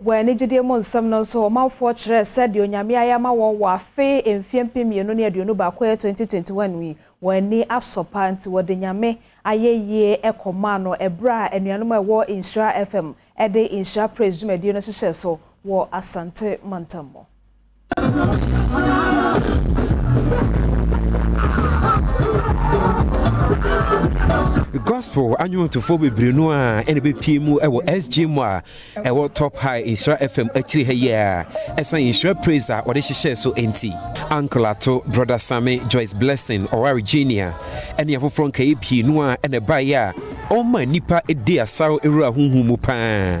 Wɔ anigyedeɛ mu nsɛm no nso, ɔmanfoɔ kyerɛ sɛ deɛ Onyame ayɛ ama wɔn wɔ afe mfeɛ 2021 yɛ 2021 yi, wɔn ani asɔ paa, nti wɔde Nyame ayɛ yie ɛkɔmaa no ɛberɛ a anuanom a ɛwɔ Nhyira FM ɛde Nhyira Praise dwumadie no hyehyɛ so wɔ Asante mantam mu. Gospel anwontofoɔ bebree no a ɛna bɛpie mu ɛwɔ SG mu a ɛwɔ Top High Nhyira FM akyiri ha yi a ɛsan Nhyira Praise a wɔde hyehyɛɛ so nti Uncle Ato, Brother Sami, Joyce Blessing, Ɔware Junior ɛne afoforɔ nkaeɛ pii no a ɛna ɛbaeɛ a ɔma nnipa di asaw ewura honhom mu paa.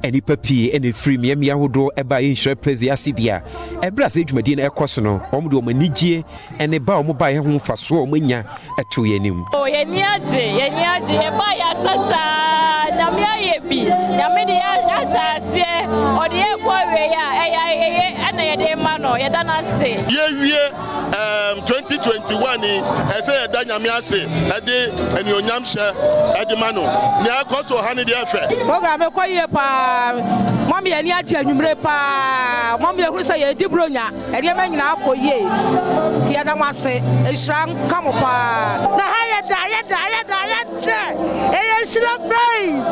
Nnipa pii ɛna ɛfiri mmeammea ahodoɔ ɛbaeɛ Nhyira Praise ase bi a ɛberɛ a sɛ dwumadie no ɛkɔ so no, wɔn de wɔn anigyeɛ ɛne ba a wɔn baeɛ ho mfasoɔ a wɔn anya ɛto yɛn anim. Oh, yɛn ani agye, yɛn ani agye, yɛbaa yɛ asasa, Nyame ayɛ bi, Nyame de yɛ ahyɛ aseɛ, ɔde yɛ kɔ awie a, ɛyɛ ayɛyɛ ɛna yɛde ma no, yɛda no ase. Yɛwie 2021 yi, ɛsɛ yɛda Nyame ase, ɛde anuonyam hyɛ ɛde ma no. Nea ɛkɔ so ha ne deɛ ɛfɛ. Program ɛkɔ yie paa, mɔm yɛn ani agye anwummere paa, mɔm yɛhunu sɛ yɛdi Buronya, nneɛma nyinaa kɔ yie, nti yɛda mo ase, nhyira nka mo paa. Na ha yɛ da, yɛ da, yɛ da, yɛ dɛ, ɛyɛ Nhyira Praise,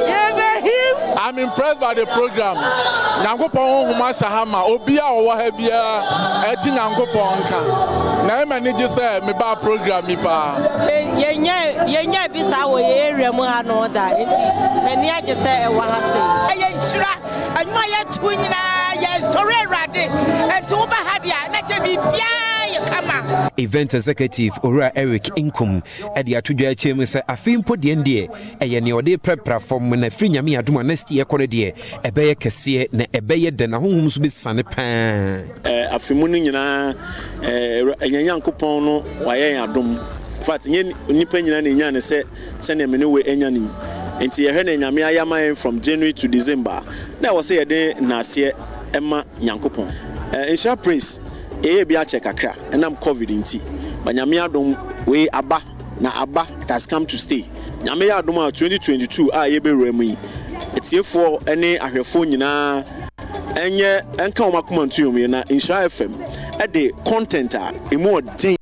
yɛbɛhim. I'm impressed by the program. Nyankopɔn honhom ahyɛ ha ma obi a ɔwɔ ha biara ɛte Nyankopɔn nka. Na ɛma ani gye sɛ mebaa program yi paa. Yɛnyɛ bi saa wɔ yɛn area mu ha no da, nti m'ani agye sɛ ɛwɔ ha sei. Ɛyɛ nhyira, ɛnwom a yɛto nyinaa yɛsɔre Awurade, nti woba ha deɛ a na kyɛ biribiara yɛ kama. Event executive Owura Eric Nkum ɛde ato dwa akyerɛ mu sɛ afei mpo deɛ deɛ ɛyɛ nea ɔde prɛprɛ fam na firi Nyame adom a next year kɔ no deɛ ɛbɛyɛ kɛseɛ na ɛbɛyɛ dɛ na honhom nso bɛsane paa. Afe mu no nyinaa ɛnyɛ Nyankopɔn no wayɛ yɛn adom. In fact, nyɛ nnipa nyinaa na ɛnya ne sɛ sɛnea me ne wo anya no yi. Nti yɛhwɛ ne Nyame ayɛ ama yɛn from January to December na ɛwɔ sɛ yɛde nnaseɛ ɛma Nyankopɔn. Nhyira Praise ɛyɛ bi akyɛ kakra ɛnam COVID nti, but Nyame adom wei aba na aba, it has come to stay. Nyame yɛ adom a 2022 a yɛbɛwura mu yi, atiefoɔ ne ahwɛfoɔ nyinaa ɛnyɛ ɛnka wɔn akoma nto yɛn na Nhyira FM ɛde content a emu ɔden.